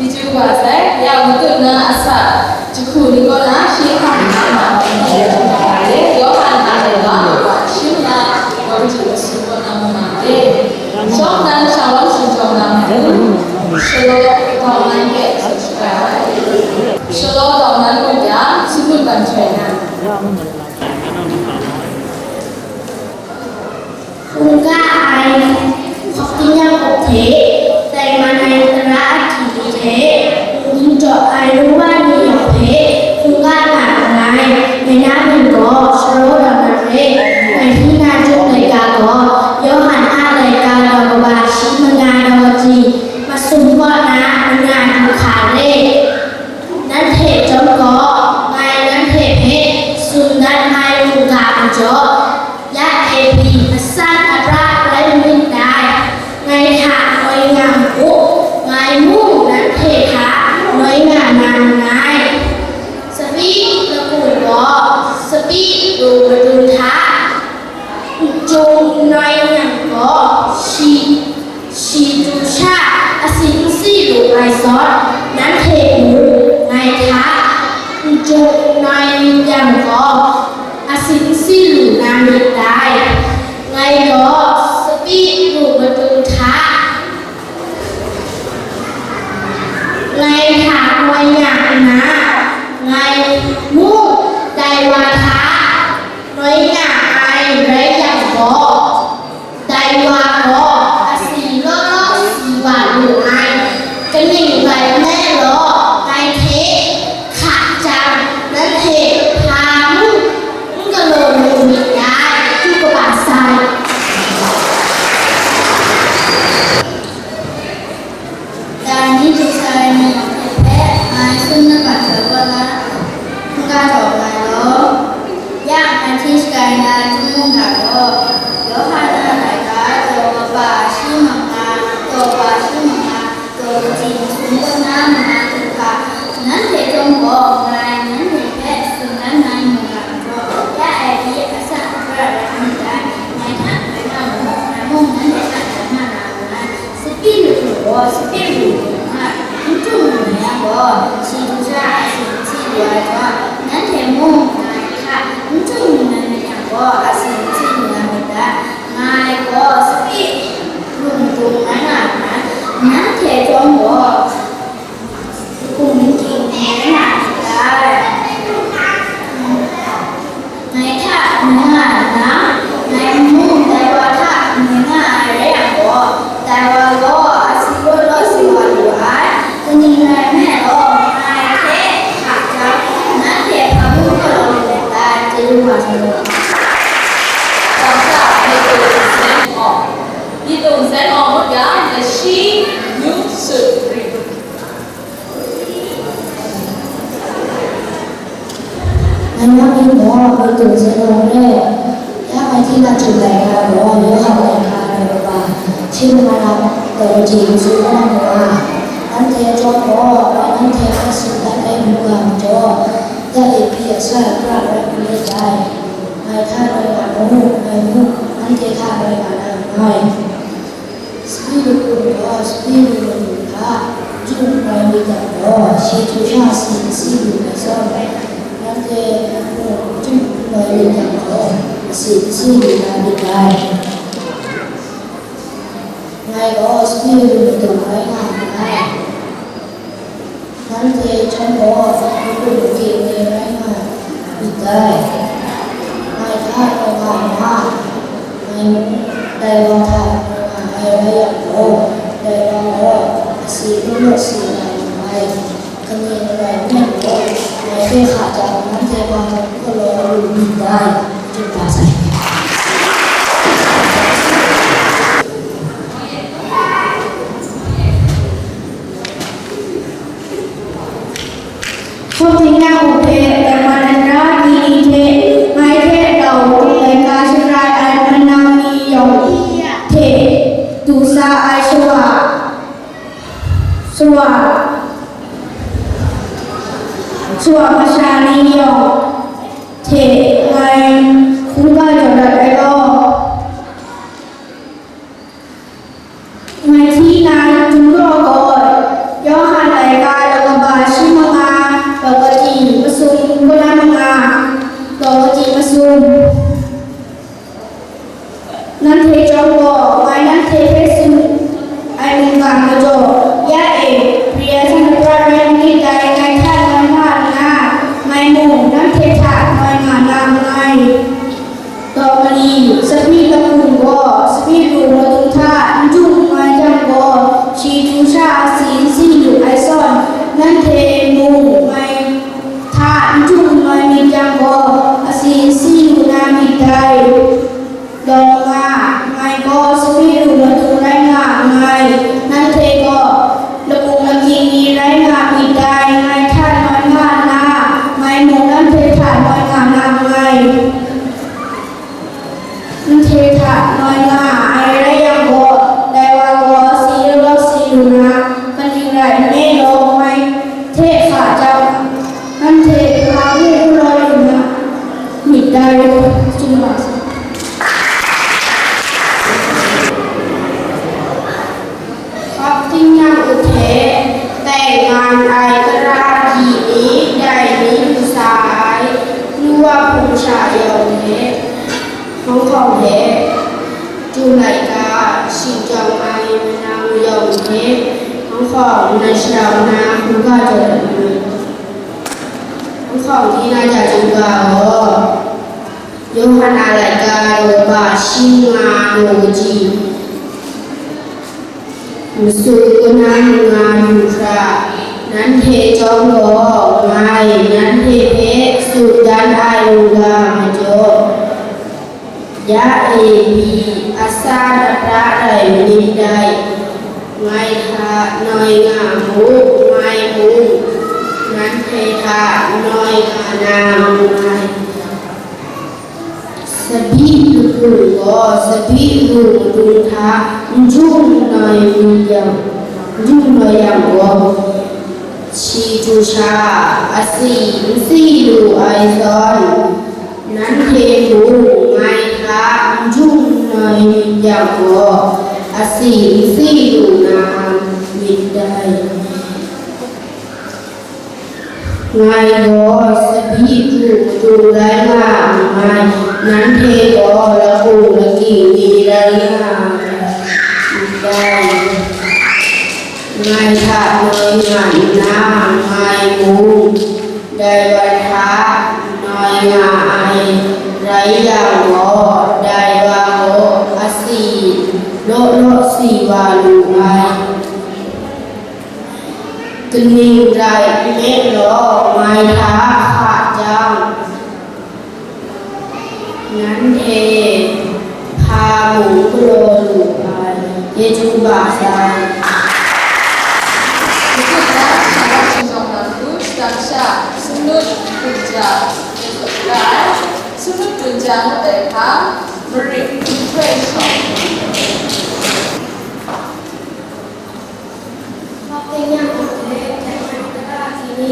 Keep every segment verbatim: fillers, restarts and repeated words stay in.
Chyeju wa sai, ya matut na asak jahku ni kaw na shi hkang na ma wa ni ya chyeju wa sai, Yawhan na le wa wa shi na wa kaji wa su wa na ma ma de. Shawng nan shalom shi jawng na ma ni, shalaw tawng nan ke su shi ga ai. Shalaw tawng nan mung ya, su mut ban chwe na. Hkungga ai hkawk tingnyang hpe, dai man ai tara ahkying ni hpe, n-gun jaw ai lungwa ni yawng hpe, hkungga nga nngai. Ngai na mying gaw Sharaw Daw Nan Re. Ngai hti na jung laika gaw Yawhan a laika daw kaba shi manga daw kaji, masum kaw na manga du hkra re. Nanhte chyawm gaw, ngai nanhte hpe tsun dat ai mungga majaw, ya e pyi, asan apra rai myit dai. Ngai hta ngoi nga mu, ngai mung nanhte hta ngoi nga na nngai. Sapi laku gaw, sapi lu madun hta, N J U N noi yang gaw, shi, shi du sha, asi n si lu ai zawn, nanhte mung ngai hta, N J U N noi yang gaw, asi n si lu na myit dai. Ngai gaw sapi lu madun hta, ngai hta ngoi nga nna, ngai mung dai wa hta ngoi nga ai rai yang gaw, dai wa gaw asi law law si wa lu ai. Kaning rai nme law, ngai hte hka jang, nanhte hpa mung n galaw lu myit dai, du kaba sai. Dai ni du sa ai ni hpe ngai tsun na mat ai kaw na, hkungga jaw nngai law. Ya ngai hte shagai na ai Chyum mungga gaw, Yawhan a laika, daw kaba shi manga, daw kaba shi manga, daw kaji masum kaw na manga du hkra, nanhte chyawm gaw, ngai nanhte hpe tsun dan na ai mungga majaw, ya e pyi, asan apra rai myit dai. Ngai hta rai nga mu, ngai mung nanhte hta rai nga na nngai. Sapi laku gaw sapi lu lu nga ai, n htum lu na yang gaw, shi du sha asi n si lu ai zawn, nanhte mung ngai hta n htum lu na myit yang gaw, asi n si lu na myit dai. Ngai gaw sapi lu madung rai nga nngai, nanhte chyawm gaw, Hkum ging hkrum na myit dai. Ngai hta ngoi nga nna, ngai mung dai wa hta ngoi nga ai rai yang gaw, dai wa gaw asi law law si wa lu ai. Kaning rai nme law, ngai hte hka jang, nanhte hpa mung galaw lu myit dai, chyeju wa sa law. 掌声给董先哦，以董先哦，我们讲的是 Yusuf Ri. Ngai na mying gaw Maitung Zainawng re. Ya ngai hti na jung laika gaw Yawhan laika daw kaba shi manga daw kaji masum kaw na manga. Nanhte chyawm gaw, ngai nanhte hpe tsun dat ai mungga majaw, ya e pyi, asan apra rai myit dai. Ngai hta ngoi nga mu, ngai mung nanhte hta ngoi nga na nngai. Sapi laku gaw sapi lu madung hta, n htum lu ai myit yang gaw, shi du sha asi n si lu ai zawn, nanhte mung n htum lu ai myit yang gaw, asi n si lu na myit dai. Ngai gaw sapi lu madung rai nga nngai. Nanhte chyawm gaw, makut makit ni rai nga myit dai. Ngai hta ngoi nga nna, ngai mung dai wa hta ngoi nga ai rai yang gaw, dai wa gaw asi law law si nga lu ai. Kaning rai nme law, ngai hte hka jang, nanhte hpa mung n galaw lu myit dai. Chyeju wa sai. Hkawk tingnyang hpe, Dai man ai tara ahkying ni hte, ngai hte daw laika sharai ai manang ni yawng hte du sa ai shawa, shawa, shawa masha ni yawng hte ngai hkungga jaw dat ai law. Ngai hti na jung law gaw, Yawhan ai Asi n si lu ai zawn, nanhte mung ngai hta n htum n noi myit yang gaw, asi n si lu na myit dai. Lawng nga, ngai gaw sabi lu matu rai nga nngai, nanhte gaw lakung lakying ni rai nga myit dai, ngai hta noi nga nna, ngai mung nanhte hta noi nga na nngai. Nanhte hta noi nga ai rai yang gaw, dai wa gaw si law law si lu na, kaning rai nme law, ngai hte hka jang, nanhte hpa hku galaw lu na myit dai, Chyum Wa Sa. Hkap ting yang u hte, tai man ai tara di ni, dai ni du sa ai, nu wa hpung sha yawng hte, Hkawng hkawng hte, Jun laika shing jawng ai manang yawng hte, hkawng hkawng na sharau na hkungga jaw dat nna, hkawng hkawng di na ja chyu ga gaw, Yawhan a laika law ba shi nga law kaji, masu kanang nga lu hkra, nanhte chyawm gaw ngai nanhte hpe tsun dan ai u ga majaw, ya e pyi, a sa na pra rai manit dai, ngai hta noi nga mu, ngai mung nanhte hta noi nga na nngai. Tsabyi lagun gaw tsabyi lu madung hta n jung noi myit yang, n jung noi yang gaw, shi du sha asi n si lu ai zawn, nanhte mung ngai hta n jung noi myit yang gaw, asi n si lu na myit dai. Ngai gaw tsabyi lu matu rai nga nngai, nanhte gaw lakung lakying ni rai nga ndai. Ngai hta noi nga nna, ngai mung dai wa hta noi nga ai rai yang gaw, dai wa gaw asi law law si wa lu ai. Kaning rai nme law, ngai hta hka jang, nanhte hpa mung galaw lu ai, chyeju kaba sai. Shadang sha, sumut gunja, sumut gunja ngut ai hkang, marit nhtoi shawng. Hkap ting yang u hte, dai man tara hti ni,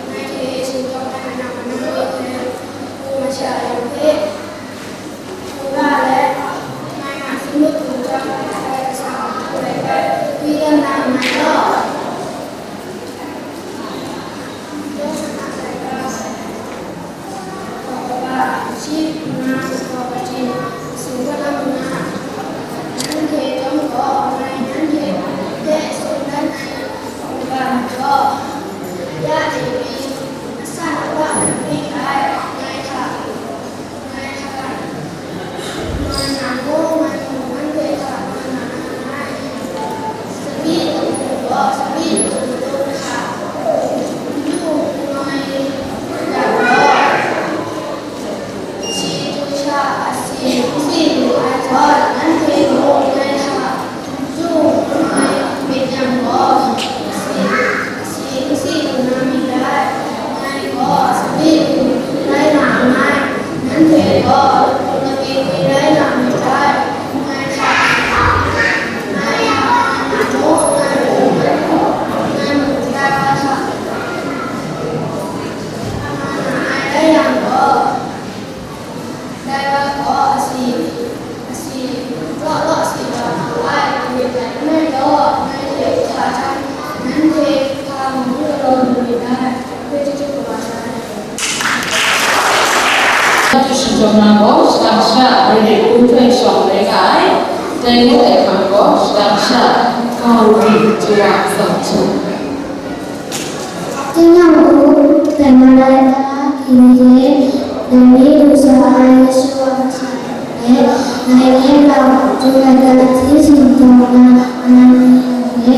ngai hte e shingtawng ai manang manang ni hte, hku masha yang hte, hkungga let, ngai nga sumut gunja ai, dai kasa hku rai bai, gwi dan na nngai law. Shingtawng na gaw, shadang sha, Mari Hku Htoi shawng rai nga ai. Dai ngut ai hkang gaw, shadang sha, Gauri Chyawa Zaw Htu. Tingnyang u, dai man ai tara hti ni hte, dai ni du sa ai Yesu a masha ni hte, ngai nye rau, Jun laika hti shingtawng na manang ni hte,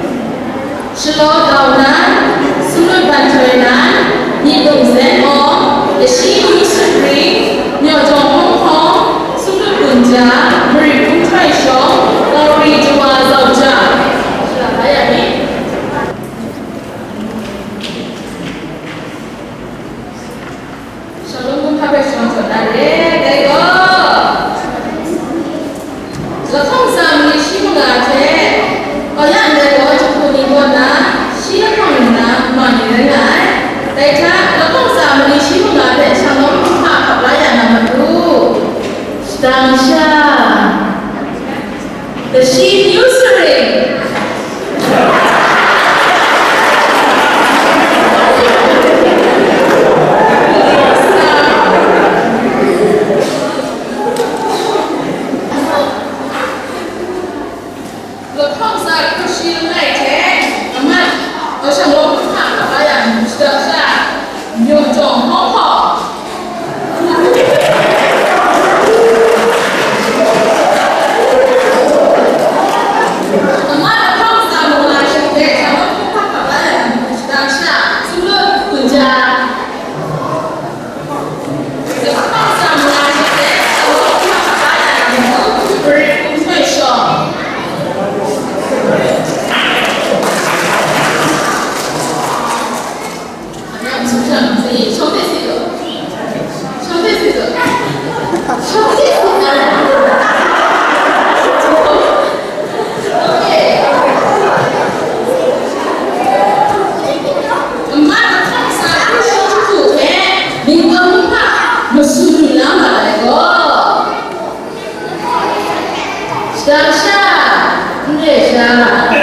Shalaw Gau Nan, Sumut Ban Htoi Nan, Myit Lung Zen Aw, Lashi Mung Sut Ri, Myaw Jawng Hkawng Hkawng, Sumut Gun Ja, Mari Hpung Htoi Shawng, Gauri Jawa Zau Ja. Shalaw la ya ni? Shalom kumhpa hpe shawng jaw na re, dai gaw, lahkawng tsa mali shi manga hte, kau ya ndai gaw, jahku ni kaw na, shi lahkawng yu na, ma ni rai nga ai. Dai hta, lahkawng tsa mali shi manga hte shalom kumhpa hkap la ya na matu. Shada Shang sha. The sheep nursery. Lahkawng tsa hkru shi langai hte, amat, Gaushang Lawng hpang hkap la yang, shadang sha, myaw jawng hkawng hkawng. Amat lahkawng tsa mung la shi hte, Gaushang Lawng hpang hkap la yang, shadang sha, Sumlut Gunja. Shadang sha, n re sha.